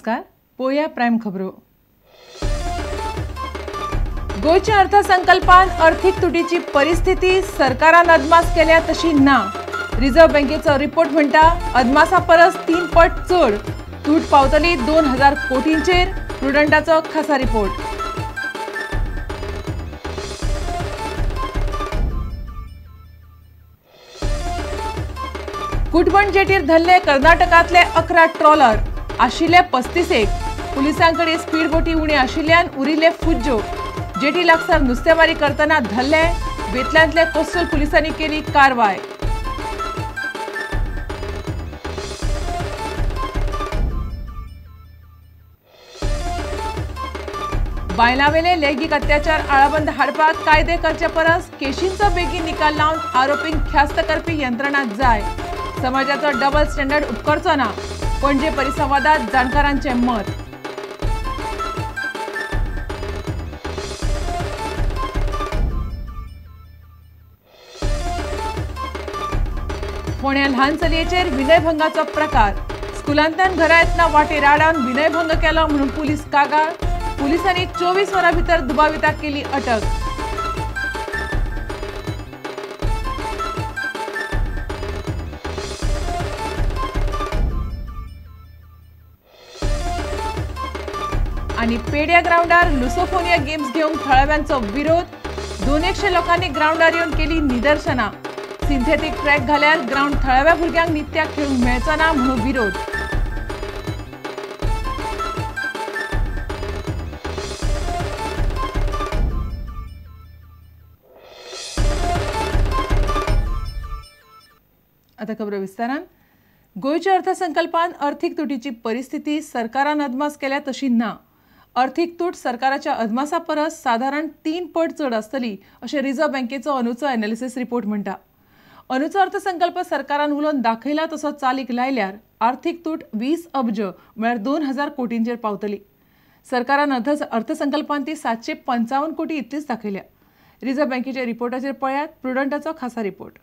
नमस्कार, पोया प्राइम खबरो। गोंयच्या अर्थसंकल्पान अर्थीक तुटीची परिस्थिती सरकारान अदमास केल्या तशी ना। रिझर्व्ह बँकेचो रिपोर्ट म्हणटा अदमासा परस 3 पट चड तूट पावतली 2000 कोटींचेर। प्रुडंटाचो खासा रिपोर्ट। कुटबण जेटीर धरले कर्नाटकांतले 11 ट्रॉलर, आशिल्ले 35। पुलिसांकडे स्पीड बोटी उणे आशिल्ल्यान उरिल्ले फुज्जो। जेटी लागसार नुस्तेमारी करतना धरले। बेतल्यांतल्या कोस्टल पुलिसांनी केली कारवाय। बायलांवेले लैंगीक अत्याचार आळाबंद हाडपाक कायदे करचे परस केशींचो बेगीन निकाल लावन आरोपींक ख्यास्त करपी यंत्रणा जाय। समाजाचो डबल स्टँडर्ड उपकरचो ना, पणजे परिसंवादात जाणकारांचें मत। फोंड्या ल्हान चलयेचेर विनयभंगाचो प्रकार। स्कुलांतल्यान घरा येतना वाटेर आडावन विनयभंग केलो म्हणून पुलीस कागाळ। पुलिसांनी 24 वरां भितर दुबाविताक केली अटक। आनी पेड्या ग्रावंडार लुसोफोनिया गेम्स घेवंक थळाव्यांचो विरोध। 200 लोकांनी ग्रावंडार येवन केली निदर्शनां। सिंथेटीक ट्रॅक घाल्यार ग्रावंड थळाव्या भुरग्यांक नित्याक खेळूंक मेळचो ना म्हणून विरोध। आता खबर विस्तारान। गोंयच्या अर्थसंकल्पान अर्थीक तुटीची परिस्थिती सरकारान अदमास केल्या तशी ना। अर्थीक तूट सरकाराच्या अदमासा परस सादारण 3 पट चड आसतली अशें रिझर्व्ह बँकेचो अंदूचो एनालिसिस रिपोर्ट म्हणटा। अंदूचो अर्थसंकल्प सरकारान उलोवन दाखयला तसो चालीक लायल्यार आर्थीक तूट 20 अब्ज म्हळ्यार 2000 कोटींचेर पावतली। सरकारान अर्थसंकल्पान ती 755 कोटी इतलीच दाखयल्या। रिझर्व्ह बँकेच्या रिपोर्टाचेर पळयात प्रुडंटाचो खासा रिपोर्ट।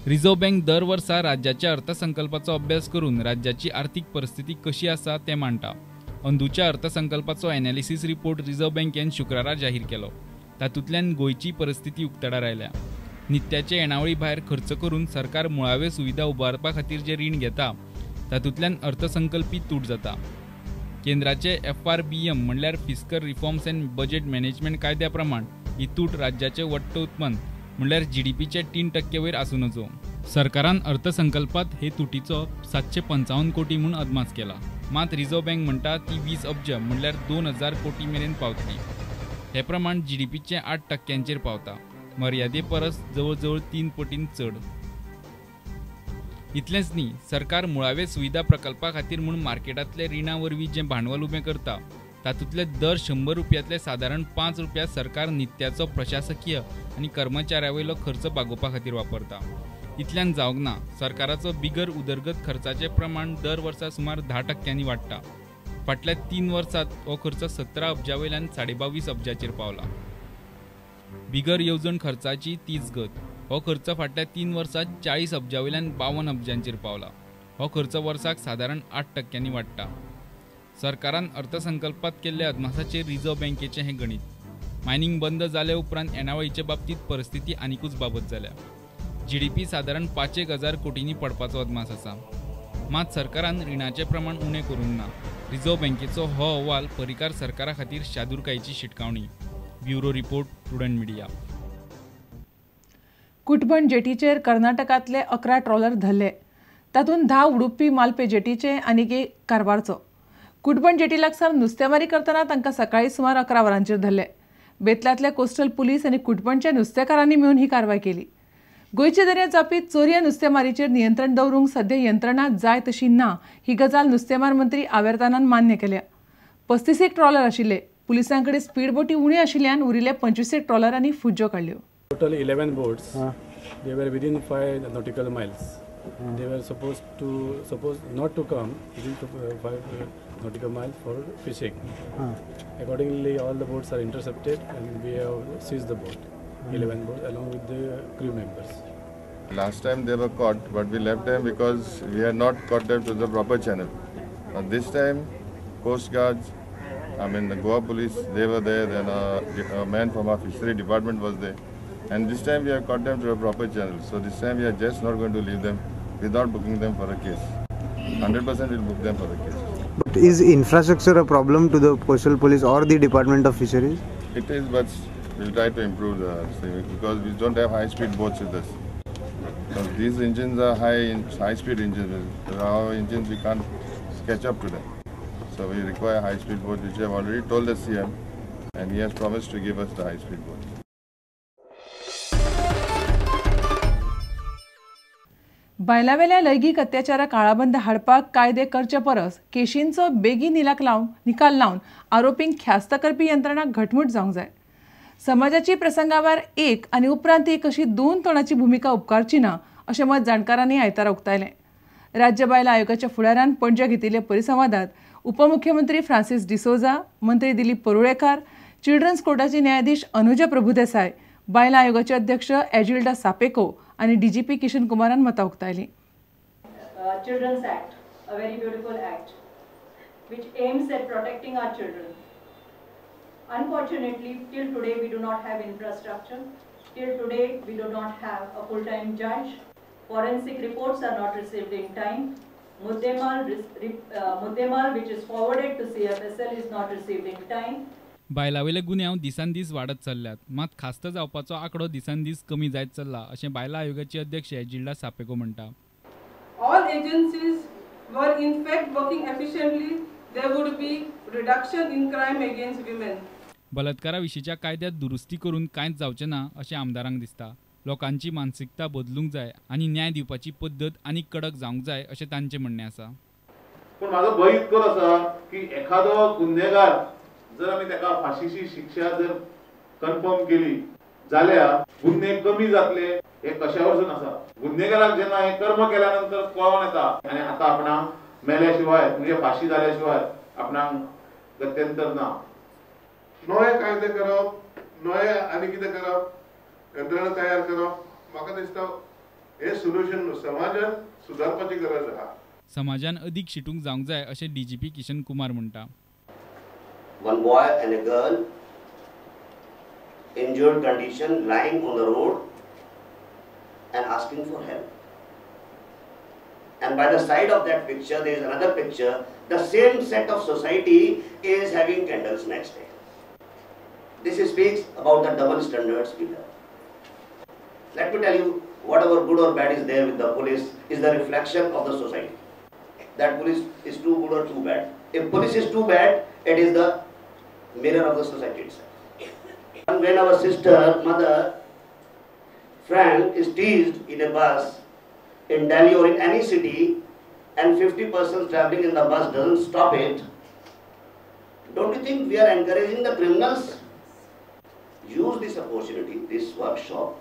रिझर्व्ह बँक दर वर्सा राज्याच्या अर्थसंकल्पाचो अभ्यास करून राज्याची आर्थीक परिस्थिती कशी आसा तें मांडटा। अंदूच्या अर्थसंकल्पाचो एनालिसिस रिपोर्ट रिझर्व्ह बँकेन शुक्रारा जाहीर केलो। तातूंतल्यान गोंयची परिस्थिती उक्ताडार आयल्या। नित्याचे येणावळी भायर खर्च करून सरकार मुळाव्यो सुविधा उबारपा खातीर जे रीण घेता तातूंतल्यान अर्थसंकल्पी तूट जाता। केंद्राचे FRBM म्हणल्यार fiscal reforms and budget management कायद्या प्रमाण ही तूट राज्याचे वट्ट उत्पन्न म्हणल्यार GDPचे 3% वयर आसूं नजो। सरकारान अर्थसंकल्पात हे तुटीचो 755 कोटी म्हूण अदमास केला। मात रिझर्व्ह बँक म्हणटा ती 20 अब्ज म्हणल्यार 2000 कोटी मेरेन पावतली। हे प्रमाण GDPचे 8% पावता, मर्यादे परस जवळ जवळ 3 पटीन चड। इतलेंच न्ही, सरकार मुळावे सुविधा प्रकल्पा खातीर म्हूण मार्केटांतले रिणा वरवीं जें भांडवल उबें करता तातूंतले दर 100 रुपयांतले सादारण 5 रुपया सरकार नित्याचो प्रशासकीय आनी कर्मचाऱ्या वयलो खर्च भागोवपा खातीर वापरता। इतल्यान जावंक ना, सरकाराचो बिगर उदरगत खर्चाचें प्रमाण दर वर्सा सुमार 10% वाडटा। फाटल्या 3 वर्सांत हो खर्च 17 अब्जा वयल्यान 22.5 अब्जाचेर पावला। बिगर येवजण खर्चाची तीच गत। हो खर्च फाटल्या 3 वर्सांत 40 अब्जा वयल्यान 52 अब्जांचेर पावला। हो खर्च वर्साक सादारण 8% वाडटा। सरकारान अर्थसंकल्पात केल्ल्या अदमासाचेर रिझर्व्ह बँकेचें हें गणीत। मायनिंग बंद जाले उपरांत येणावळीचे बाबतींत परिस्थिती आनिकूच बाबत जाल्या। GDP सादारण 5,000 कोटींनी पडपाचो अदमास आसा। मात सरकारान रिणाचें प्रमाण उणें करूंक ना। रिझर्व्ह बँकेचो हो अहवाल परिकार सरकारा खातीर शादुरकायेची शिटकावणी। Bureau report, Prudent media. Kutban जेटीचेर कर्नाटकांतले 11 trawler धरले। तातूंत 10 उडुपी मालपे जेटीचे आनी एक कारवारचो। कुटबण जेटी लागसार नुस्तेमारी करतना तांकां सकाळीं सुमार 11 वरांचेर धरले। बेतलांतले कोस्टल पुलीस आनी कुटबणच्या नुस्तेकारांनी मेळून ही कारवाय केली। गोंयच्या दर्यांत जावपी चोरयां नुस्तेमारीचेर नियंत्रण दवरूंक सद्या यंत्रणा जाय तशी ना ही गजाल नुस्तेमार मंत्री आवेरतानान मान्य केल्या। 35 ट्रॉलर आशिल्ले। पुलिसांकडे स्पीड बोटी उणी आशिल्ल्यान उरिल्ले 25 ट्रॉलरांनी फुज्जो काडल्यो। Total 11 boats, they were within 5 nautical miles. They were supposed not to come within 5 nautical miles for fishing. Accordingly, all the boats are intercepted and we have seized the boat, 11 boats along with the crew members. Last time they were caught, but we left them because we had not caught them to the proper channel. This time, Coast Guards, I mean the Goa Police, they were there, then a man from our fishery department was there. And this time we have caught them to a proper channel. So this time we are just not going to leave them without booking them for a case. 100% will book them for the case. But is infrastructure a problem to the coastal police or the Department of Fisheries? It is, but we'll try to improve the thing because we don't have high-speed boats with us. So these engines are high-speed engines. Our engines we can't catch up to them. So we require high-speed boat, which we have already told the CM, and he has promised to give us the high-speed boat. बायलावेल्या लैंगीक अत्याचारा काळाबंद हाडपाक कायदे करचे परस केशींचो बेगीन निकाल लावन आरोपींक ख्यास्त करपी यंत्रणा घटमूट जावंक जाय. समाजाची प्रसंगावर एक आनी उपरांत एक अशी दोन तोंडाची भुमिका उपकारची ना अशें मत जाणकारांनी आयतारा उक्तायलें. राज्य बायलां आयोगाच्या फुडारान पणजे घेतिल्ल्या परिसंवादात उपमुख्यमंत्री फ्रांसीस डिसोजा, मंत्री दिलीप परुळेकार, चिल्ड्रन्स कोर्टाचे न्यायाधीश अनुजा प्रभुदेसाय, बायलां आयोगाचे अध्यक्ष एजिल्डा सापेको आनी डीजीपी किशन कुमारान मतां उक्तायलीं. Children's Act, a very beautiful act, which aims at protecting our children. Unfortunately, till today we do not have infrastructure. Till today we do not have a full-time judge. Forensic reports are not received in time. Muddemal which is forwarded to CFSL is not received in time. बायलावेले गुन्यांव दिसान दीस वाडत चल्ल्यात, मात खास्त जावपाचो आंकडो दिसान दीस कमी जायत चल्ला अशें बायलां आयोगाची अध्यक्ष एजिल्डा सापेको म्हणटा. All agencies were in fact working efficiently, there would be reduction in crime against women. बलात्कारा विशींच्या कायद्यात दुरुस्ती करून कांयच जावचें ना अशें आमदारांक दिसता. लोकांची मानसिकता बदलूंक जाय आनी न्याय दिवपाची पद्दत आनी कडक जावंक जाय अशें तांचें म्हणणें आसा. पूण म्हाजो भंय इतको आसा की एखादो गुन्हेगार जर आमी ताका फाशीची शिक्षा जर कन्फर्म केली जाल्यार गुन्हे कमी जातले हे कशा वरसून आसा. गुन्हेगाराक जेन्ना हें कर्म केल्या नंतर कळोन येता आनी आतां आपणाक मेल्या शिवाय म्हणजे फाशी जाल्या शिवाय आपणाक गत्यंतर ना. नवे कायदे करप, नवे आनी कितें करप, यंत्रणा तयार करप, म्हाका दिसता हें सोल्युशन समाजान सुदारपाची गरज आसा. समाजान अदीक शिटूंक जावंक जाय अशें डीजीपी किशन कुमार म्हणटा. One boy and a girl, injured condition, lying on the road and asking for help. And by the side of that picture, there is another picture. The same set of society is having candles next day. This speaks about the double standards we have. Let me tell you, whatever good or bad is there with the police is the reflection of the society. That police is too good or too bad. If police is too bad, it is the mirror of the society itself. And when our sister, mother, friend is teased in a bus in Delhi or in any city, and 50 persons traveling in the bus doesn't stop it, don't you think we are encouraging the criminals? Use this opportunity, this workshop,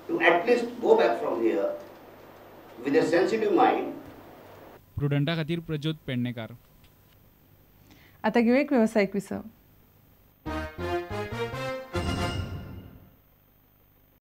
to at least go back from here with a sensitive mind. प्रुडंटा खातीर प्रज्योत पेडणेकार. आता घेऊ एक व्यावसायिक विसव.